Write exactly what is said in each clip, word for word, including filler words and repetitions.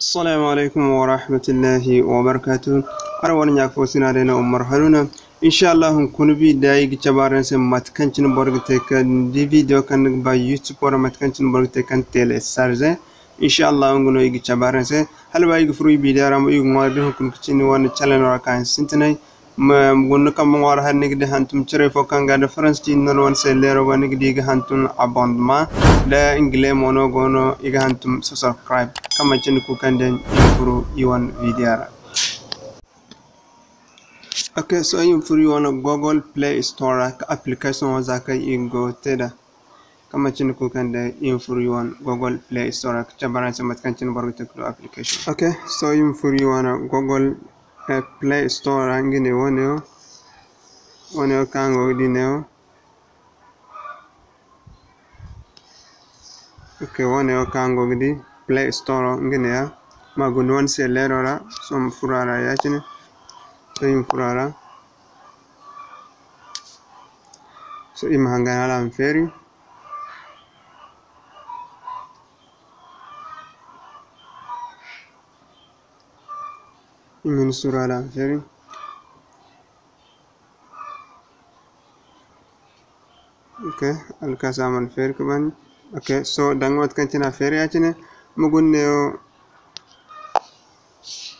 Assalamu alaikum wa rahmatullahi wa barakatuh. Araŋ wane ɲa fo sina day no Umar Haruna. Insha Allah, hunkuna bi da i ga cabe araŋ se mate kaŋ cine boro ga te ka di video kaŋ ni ga ba YouTube ra, mate kaŋ cine boro ga te ka télécharger. Insha Allah, nga no i ga cabe araŋ se. Hala ba i ga furo i video ra mo, i ga ŋwaari da hunkuna ga ci ni wane channel ra ka sintinay. Ma, ma guna kambe ŋwaari hari ni ga di hantum cire fo kaŋ ga da Faransi ci no ni wane se leero ga ni ga di i ga hantum abonnement. Da Ingile mo no go no i ga hantum subscribe. Kaŋ manci ni kuukandiyaŋ i ma furo i wane video ra. Ok, sohõ i ma furo i wane Google Play Store ra ka application wo za kaŋ i go te da. Kaŋ manci ni kuukandiyaŋ i ma furo i wane Google Play Store ra ka cabe araŋ se mate kaŋ cine boro ga te ka du application. Ok, sohõ i ma furo i wane Google, eh, Play Store ra, nga ne wane wo. Wane wo kaŋ araŋ go ga di ne wo. Ok, wane wo kaŋ araŋ go ga di Play Store wo, nga ne ya. Ma guna wane se leero ra, sohõ ma furo a ra ya-cine. Sohõ i ma furo a ra. Sohõ i ma hangan hala a ma feeri. I ma hin suuru hala a ma feeri. Ok, alkaasa mana feeri ka ban. Ok, sohõ danga mate kaŋ cine a feeri ya-cine, ma guna neewo,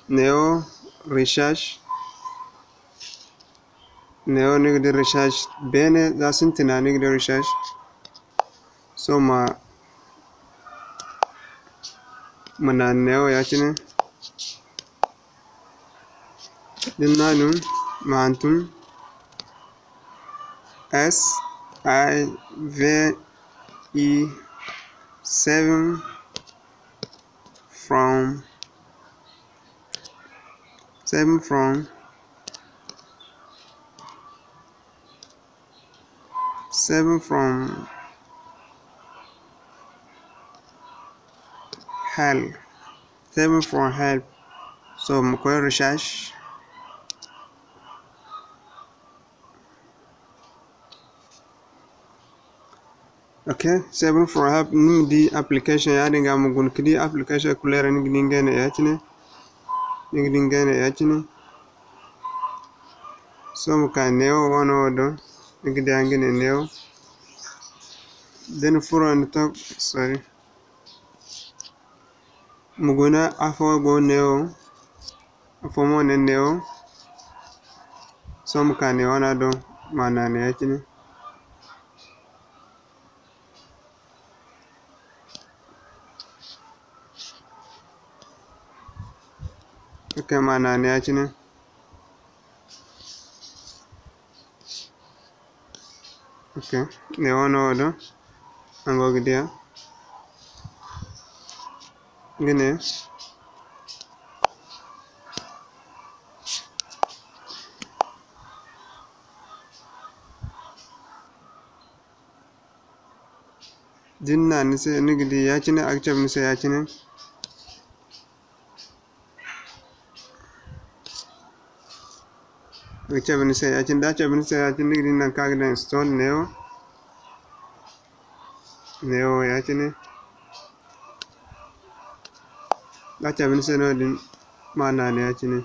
neewo recherche. Neewo ni ga di recherche beene, za sintina ni ga di recherche. Sohõ ma, ma naanu neewo ya-cine. Da ni naanu, ma hantum S I V E seven from, seven from, seven from hell. Seven from hell. Sohõ ma koy recherche. Ok, seven from hell, ni ma di application ya-din ga, ma guna ka di application couleur, ni ga di ngey ne ya-cine. Ni ga di ngey ne ya-cine. Sohõ ma ka neewo wano wo do, ni ga di a nga ne neewo. Da ni furo ni to, sorry. Ma guna afo go neewo, afo mo ne neewo. Sohõ ma ka neewo wana do, ma naanu ya-cine. Ok, ma naanu ya-cine. Ok, neewo no wo do, araŋ go ga di a. Nga ne. Da ni naanu ni se, ni ga di ya-cine, a ga cabe ni se ya-cine. A ga cabe ni se ya-cine, da a cabe ni se ya-cine, ni ga di nangu kaŋ a ga daŋ install neewo. Neewo ya-cine. Da a cabe ni se no-din, ma naanu ya-cine.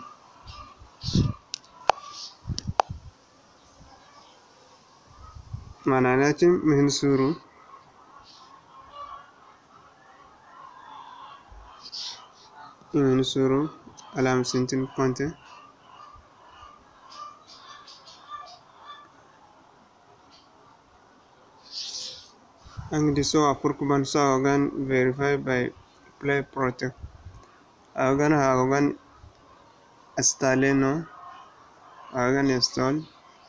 Ma naanu ya-cine, ma hin suuru. I ma hin suuru, hala a ma sintin konte. Araŋ ga di sohõ a furo ka ban, sohõ a go ga verify by Play Protect. A go ga, a go ga install no. A go ga install.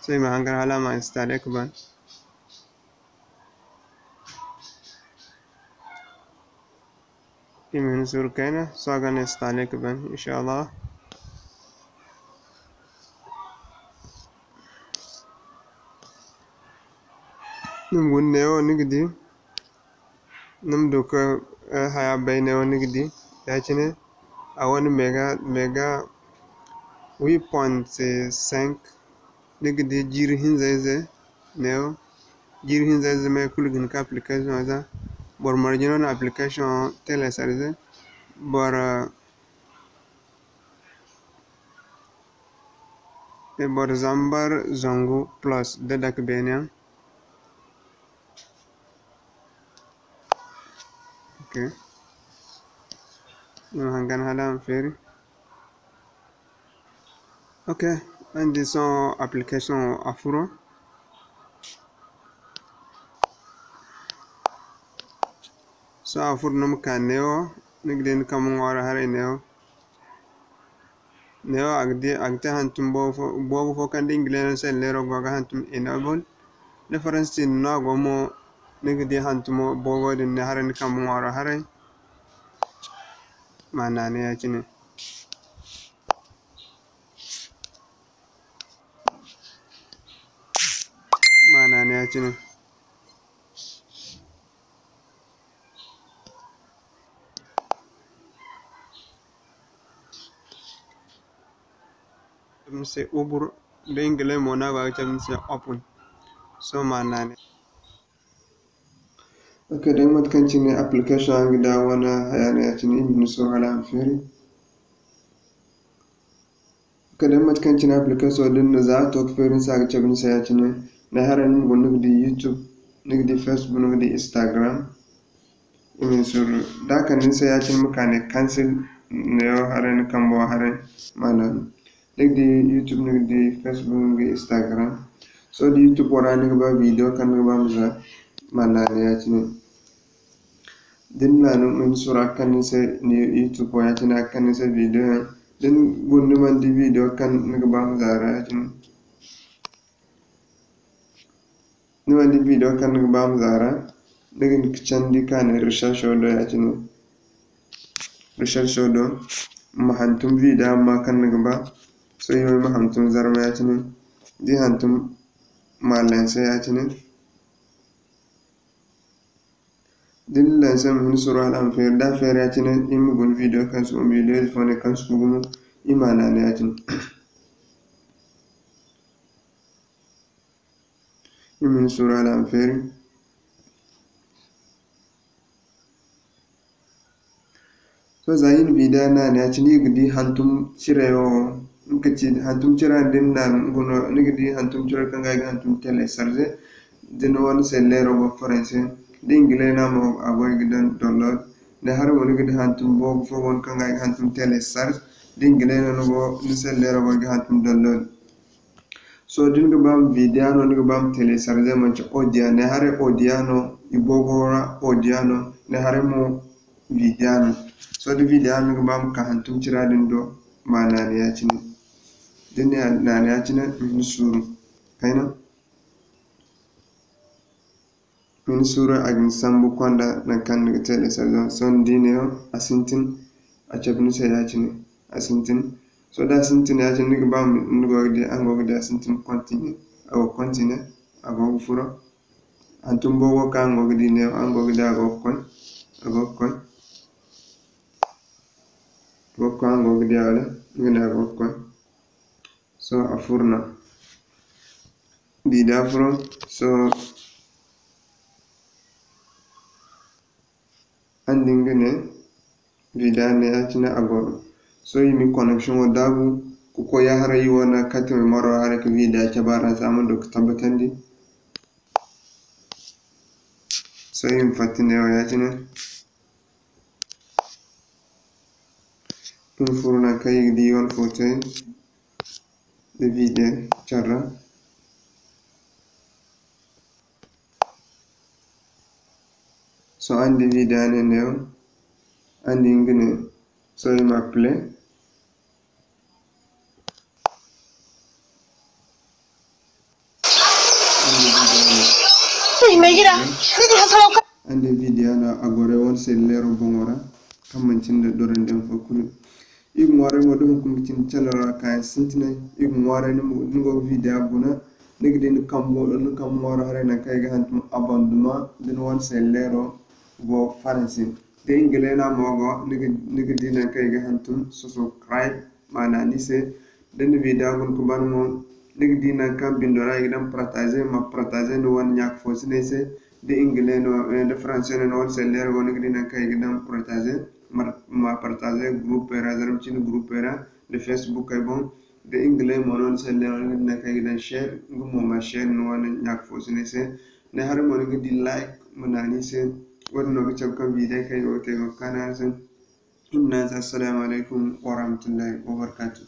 Sohõ i ma hangan hala a ma install ka ban. I ma hin suuru kayna, sohõ a ga install ka ban, inshallah. Ni ma guna neewo, ni ga di, ni ma du ka, eh, haya bay neewo, ni ga di, ya-cine, a wane mega, mega huit point cinq, ni ga di jiiri hinza ize neewo. Jiiri hinza ize me kulu ga hin ka application za. Boro marje no na application télécharger. Boro Boro zambar zangu plus da dake beene yaŋ. Ok. Ni ma hangan hala a ma feeri. Ok, araŋ di sohõ application wo a furo. Sohõ a furo ni ma ka neewo, ni ga di ni kambe ŋwaaro haray neewo. Neewo a ga di, a ga te hantum boobo fo, boobo fo kaŋ da Ingiliyaŋ no se leero go ga hantum enable. Da Faransi no a go mo, ni ga di hantumo boobo din ne haray ni kambe ŋwaaro haray. Ma naanay ya-cine. Ma naanay ya-cine. Cabe ni se ubur, da Ingiliyaŋ mo no a go ga cabe ni se open. Sohõ ma naanay. Ok, day mate kaŋ cine application araŋ ga di a wane haya no ya-cine, iri ma ni sohõ hala a ma feeri. Ok, day mate kaŋ cine application din no za a to ga feeri ni se a ga cabe ni se ya-cine. Ni haray ni ma guna ni ga di YouTube, ni ga di Facebook, ni ga di Instagram. I ma ni suuru da a kande ni se ya-cine ma ka ne cancel neewo haray ni kambo haray ma naanay. Ni ga di YouTube, ni ga di Facebook, ni ga di Instagram. Sohõ da YouTube wo ra ni ga ba video kaŋ ni ga ba ma za, ma naanay ya-cine. Da ni naanu ma hin suuru a ga kande ni se ni YouTube wo ya-cine a ga kande ni se video yaŋ. Da ni guna ni mana di video kaŋ ni ga ba ma za ra ya-cine. Ni mana di video kaŋ ni ga ba ma za ra, ni ga hin ga candi ka ne recherche do ya-cine. Recherche do, ma hantum video amma kaŋ ni ga ba. Sohõ iri wo iri ma hantum zarma ya-cine. Da iri hantum ma lancer ya-cine. Da ni lancer ma hin suuru hala a ma feeri, da a feeri ya-cine, iri ma guna video kaŋ si guna, video ize fo ne kaŋ si guna gumo, iri ma naanay ya-cine. Iri ma hin suuru hala a ma feeri. Sohõ za iri na video naanay ya-cine, iri ga di hantum cire wo, nga ka ci hantum cira din da ni naanu nga no, ni ga di hantum cira kaŋ ga ay ga hantum télécharger. Da ni wane se leero go Faransi, da Ingiliyaŋ no a mo a go i ga daŋ download. Da haray mo ni ga di hantum boobo fo go no kaŋ ga ay ga hantum télécharge. Da Ingiliyaŋ no ni go, ni se leero go i ga hantum download. Sohõ da ni ga ba ma video no, ni ga ba ma télécharger, manti audio, ne haray audio no, i boobo ra audio no, ne haray mo video no. Sohõ da video no ni ga ba ma ka hantum cira din do, ma naanay ya-cine. Da ni naanay ya-cine, ma hin suuru kayna. Ma ni suuru a ga ni sambu konda nangu kaŋ ni ga te da sarjaŋ. Sohõ ni di neewo, a sintin, a cabe ni se ya-cine, a sintin. Sohõ da a sintin ya-cine, ni ga ba ma, ni go ga di, araŋ go ga di a sintin continue, a go ga continue, a go ga furo. Hantum boobo kaŋ araŋ go ga di neewo, araŋ go ga di a go ga koy, a go ga koy. A go ga koy, araŋ go ga di a wala? Nga ne a go ga koy. Sohõ a furo no. Video furo, sohõ, araŋ di nga ne, video ne ya-cine a goro. Sohõ, i ma connection wo daabu, ka koy ya-haray, i wane carte mémoire wo haray ka video cabe a ra, za a ma du ka tabbatandi. Sohõ, i ma fatta neewo ya-cine. I ma furo nangu kaŋ i ga di i wane footey nda video care ra. Sohõ araŋ di video ne neewo, araŋ di nga ne, sohõ i ma play. Araŋ di video no a goro ay wane selleero boŋo ra, kaŋ manti nda dorandiyaŋ fo kulu. I ga ŋwaaray mo da hunkuna ga cindi calo ra kaayaŋ sintinay. I ga ŋwaaray ni mo, da ni go ga video guna, ni ga di ni kambo, ni kambe ŋwaaro haray nangu kaŋ i ga hantum abonnement, da ni wane selleero go faransi. Da ingile no mo go, ni ga, ni ga di nangu kaŋ i ga hantum subscribe, maana ni se. Da ni video guna ga ban mo, ni ga di nangu kaŋ bindo ra i ga daŋ partager, ma partager ni wane ɲaaka foosinay se. Da ingile no, eh, da français no, ni wane selleero go, ni ga di nangu kaŋ i ga daŋ partager, ma, ma partager groupey ra, zarma cindi groupey ra, da Facebook ay boŋ. Da English mo no ni sella, ni ga ne kaŋ ay ga daŋ share, nga mo ma share ni wane ɲaaka fo se ni se. Ne haray mo ni ga di like, ma naanu i se. Wo-din no ga cabe kaŋ video kaŋ ay go ga te go ga kaanu araŋ se. Iri ma ne araŋ se assalamu alaykum warahmatullahi wabarakatuh.